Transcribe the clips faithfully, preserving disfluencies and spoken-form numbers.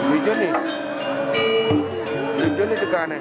Rijoni, Rijoni tekane.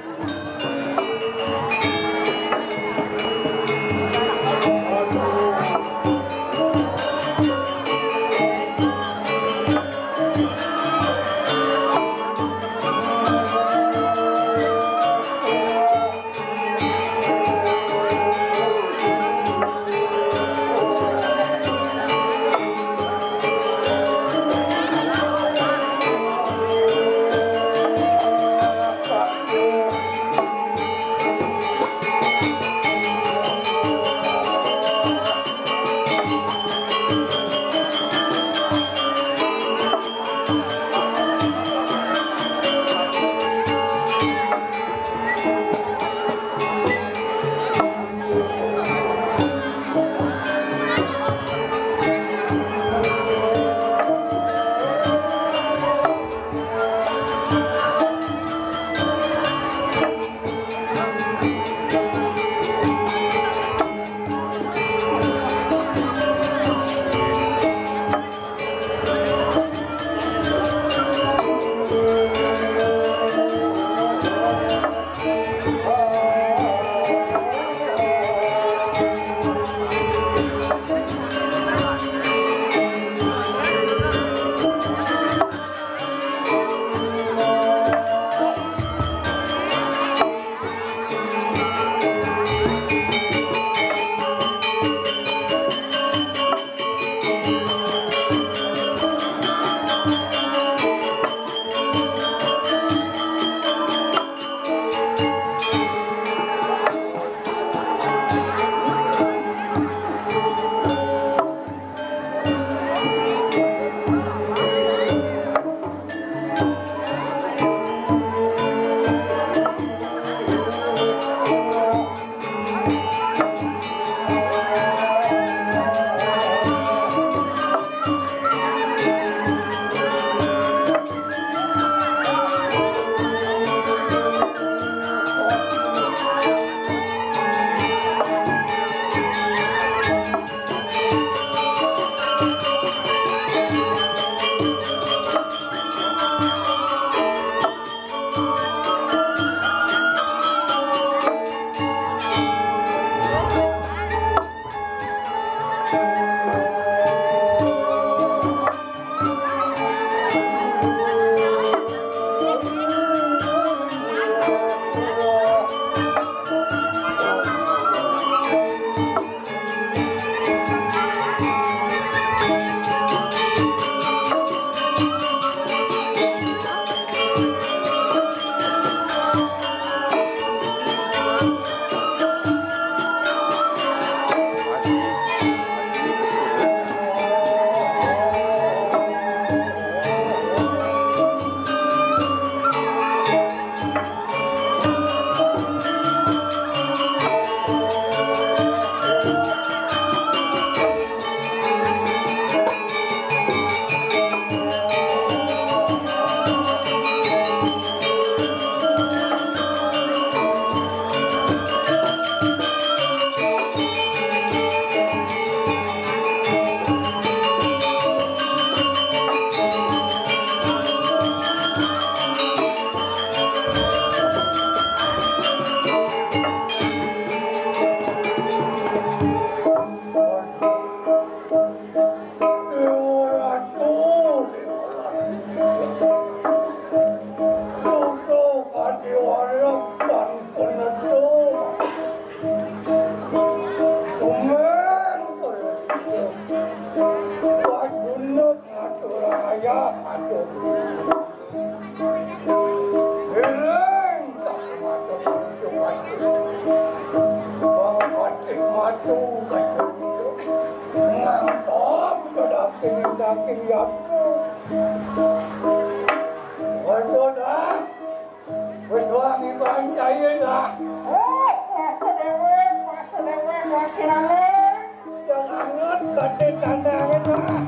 Ngiring, wong patih maju kaya ngantom daging-daging yatu. Waduh dah, wis wangi pancaya dah. Eh, rasa dewek, rasa dewek, wakilangan. Yang anget, batin tandangan dah.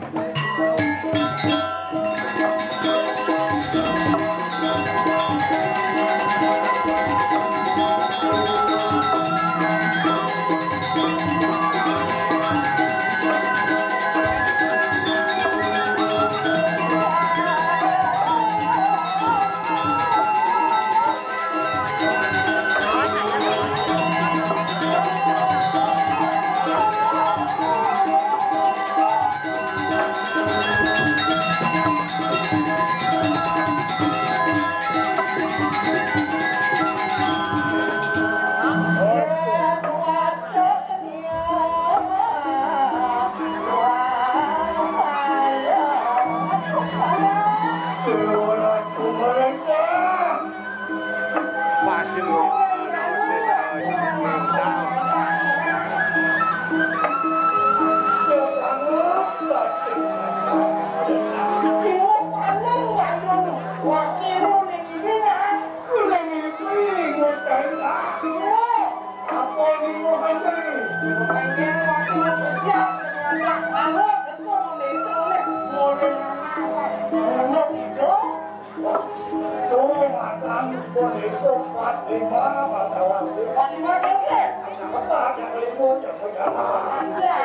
Tuh, makan pun iso empat lima, masalah. Empat lima kene. Apa ada kelima, ya, punya. Ada.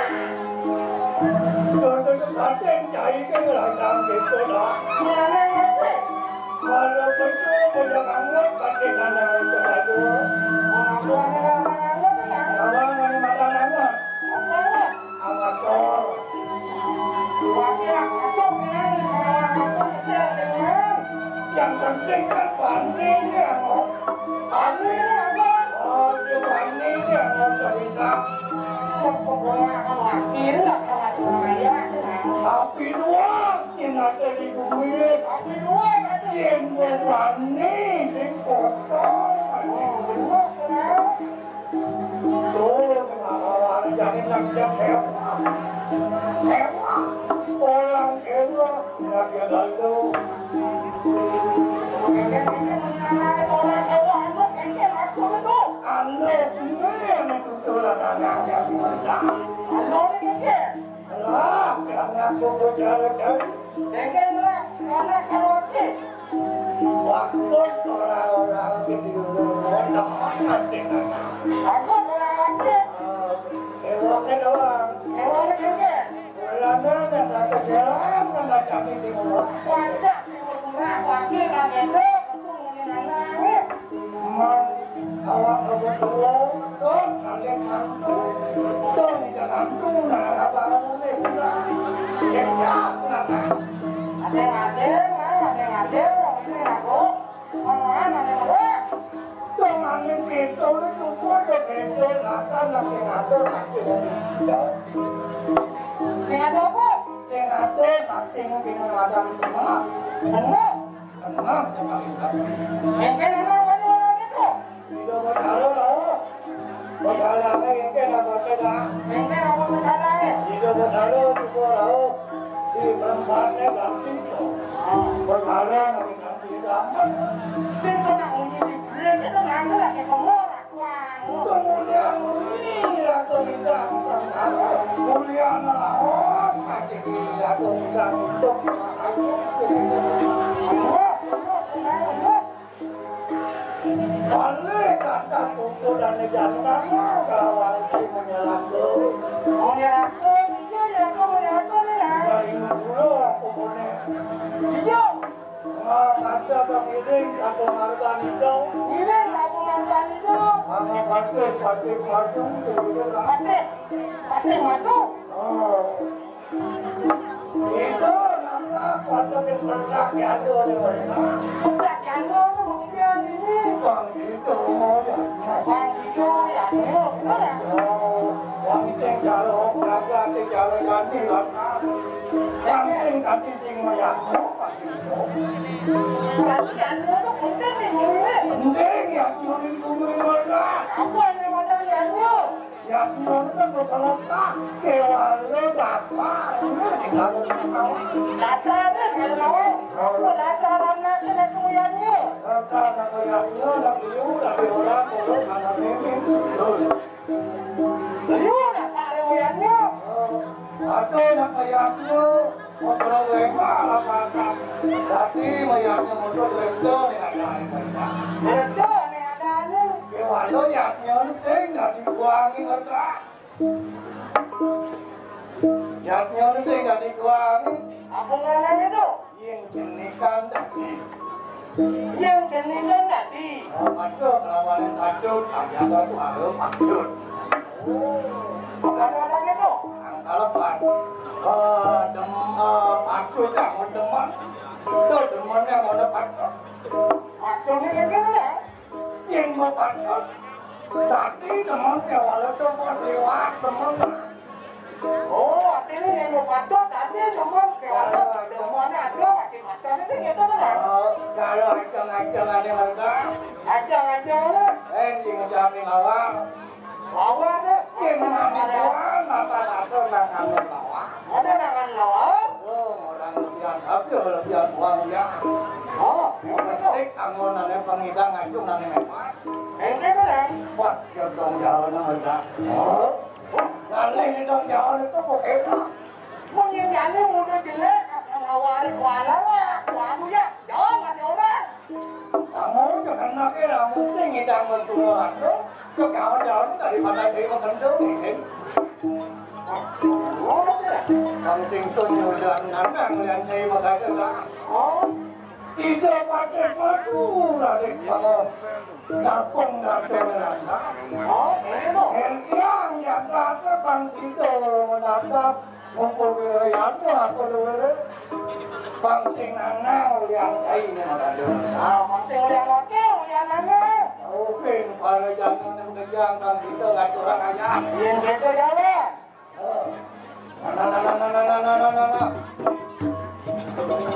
Terus itu kadang cai kan, lah, yang gitu, dah. Mana yang masuk? Kalau betul, punya kangen, pakai nanya itu saja. Orang tua ada orang kangen, kan? Orang yang makan anak. Apa? Amator. Wakil aku tuh bilang sama aku nyetir dengan. Yang penting kan panen ya, kok. Panen ya, kok. Oh, dia panen ya, kok, nggak bisa. Terus pokoknya akan wakil lah sama tuh raya, kan? Tapi dua, yang ada di bumi. Tapi dua, ada. Yang berani, yang kotor. Oh, benar, kan? Tuh, tengah kawan, jangan nak jam hebat. Hebat. Orang hebat, nak dia lalu. Orang hebat, anu, ini yang itu tuh, orang anak yang pindah. Anu, ini kan dia. Lah, karena aku berjalan-jalan. Dengke lah, anak karaoke. Waktu orang-orang di dulu, teman dengan. Aku karaoke. Eh, ewoknya doang. Ewoknya dengke. Ulana dan aku jalan, kan kami di rumah. Wadah, si murah, wakil, kan itu, kesungguhan anak. Man, awak boga tua, tuh, kalian mantu. Tuh, ija mantu, nah, abang mulai, udah. Ya, ya, nah, nah. Ada yang ada, nah, ada yang ada, wong ini aku. Wong mana yang ada? Tuh, maning kita, ini tuh, ada beda, rata, nak sing ada, nak sing ada. Sing ada apa? Sing ada, saking bingung madang semua. Bener. Tenang, tenang, tenang. Engke nama wani-wani itu? Ida Betara rauh. Betara engke nama beda. Engke nama Betara ya? Ida Betara suka rauh. Di perempatnya ganti. Betara lagi ganti zaman. Sing kena unyi di brand itu nganggur lagi pengurang. Kemudian muni Ratu Bintang, mulia nelaos, pasti Ratu Bintang untuk balik kata kuku dan jangan kelawan menyerahku. Menyerahku, iya, iya, aku menyerahku nih, ya. Dari dulu aku punya. Iya. Wah, ada pengiring satu marga nido. Ngiring satu marga nido. Sama Patih, Patih Madu, itu lah. Patih, Patih Madu. Oh. Itu nama Patih yang berkah jatuh di mereka. Berkah jatuh itu maksudnya ini. Bang, itu mau ya. Bang, itu ya, itu. Gimana? Oh, yang itu yang jalur raja, itu jalur ganti, lantas. Yang sing ganti sing mau ya, Pak. Berarti yadnya itu penting di bumi ini. Penting, yadnya di bumi ini, Warga. Apa yang ada yadnya? Yadnya itu kan beberapa kewala dasar. Dasarnya sekali lawan. Apa dasar anaknya itu yadnya? Dasar anak yadnya, anak liu, anak orang, orang, anak mimi. Tuh. Liu dasar yang yadnya. Oh, ada anak yadnya. Ngobrol wéh malah makan. Dadi mayarnya motor resto ning adané. Resto ning adané. Kéwala yadnya sing dadi kuangi merta. Yadnya sing dadi kuangi. Apa ngaranné to? Yén jenikan dadi. Yén jenikan dadi. Oh, aduh, kelawanan aduh, aja aku harus aduh. Kalau ada gitu? Kalau Pak, eh, dem, eh, aku tak mau demen. Tuh demennya mau dapat. Maksudnya kayak gimana? Yang mau patut, tadi demen ya, walau tuh mau lewat, demen. Oh, artinya yang mau patut tadi demen, ya, walau demennya ada, masih patut itu. Gitu kan? Oh, kalau ajang-ajang ada mana? Ajang-ajang mana? Eh, di ngucapin awal. Lawan tuh. Gimana tuan? Mata satu makan lawan. Ada makan lawan? Oh, orang lebihan, tapi lebihan uang ya. Oh, musik anggon ane pengidang acung ane memang. Ente mana? Wah, ya dong jauh nama dah. Oh, ngalih nih dong jauh itu kok enak. Mun nyane muda jelek, asal ngawarik wala lah, anu ya, jauh masih orang. Kamu jangan makin rambut sing ngidang mentua aku. Kau jauh daripada dia mengendung ini. Kang sing to nyudan nandang lian nyai makanya lah. Oh, tidak pakai madu lari kamu. Dapung dapung nandang. Oh, ini tuh. Hentiang jaga apa Bang Sido menatap. Ngumpul wilayahnya apa dulu? Bang sing nana ulian kai ini mah aduh. Ah, bang sing ulian wakil, ulian nana. Oke, para jangan yang kejang Bang Sido nggak kurang aja. Yang gitu ya, Bang. Oh. Nah, nah, nah, nah.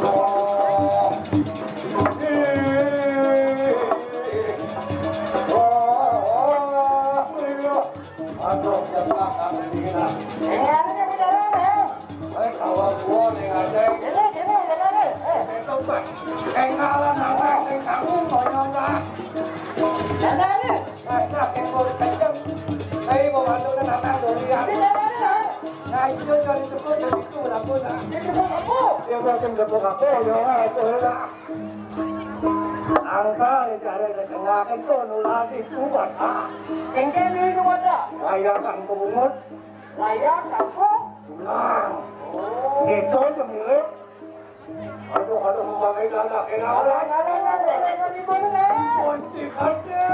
Oh. Oh, oh, oh. Aduh, jangan kami dihina. Ini ada yang bicara, ya? Eh, kawan gua nih, ada. Ini, ini, bicara, nih. Eh. Itu, Pak. Enggak lah, nama, yang kamu, konyol lah. Jangan, nih. Eh, nah, yang mau kenceng. Eh, mau bantu ke nama, durian. Bicara, nih, ya. Nah, itu dari tepuk, dari itu, lah, gua, nah. Ini tepuk apa? Ya, bukan tepuk apa, ya, itu, lah. Angka dicari di tengah itu nulari kuat ah. Engke diri kuat ah. Layar kang bungut. Layar kang bungut. Nah. Oh. Itu cemile. Aduh aduh mulai dah dah kena. Alah alah alah alah alah. Gusti Ade.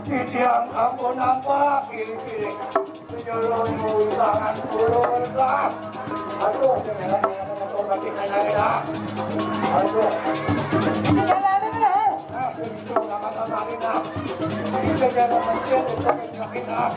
Titiang ampun nampak kiri-kiri. Penyolong undangan turun lah. Aduh, jangan jangan jangan jangan jangan jangan. Aduh. Ini jalanin lah. Nah, itu nama-nama ini nah. Ini jangan mencil untuk sakit nah.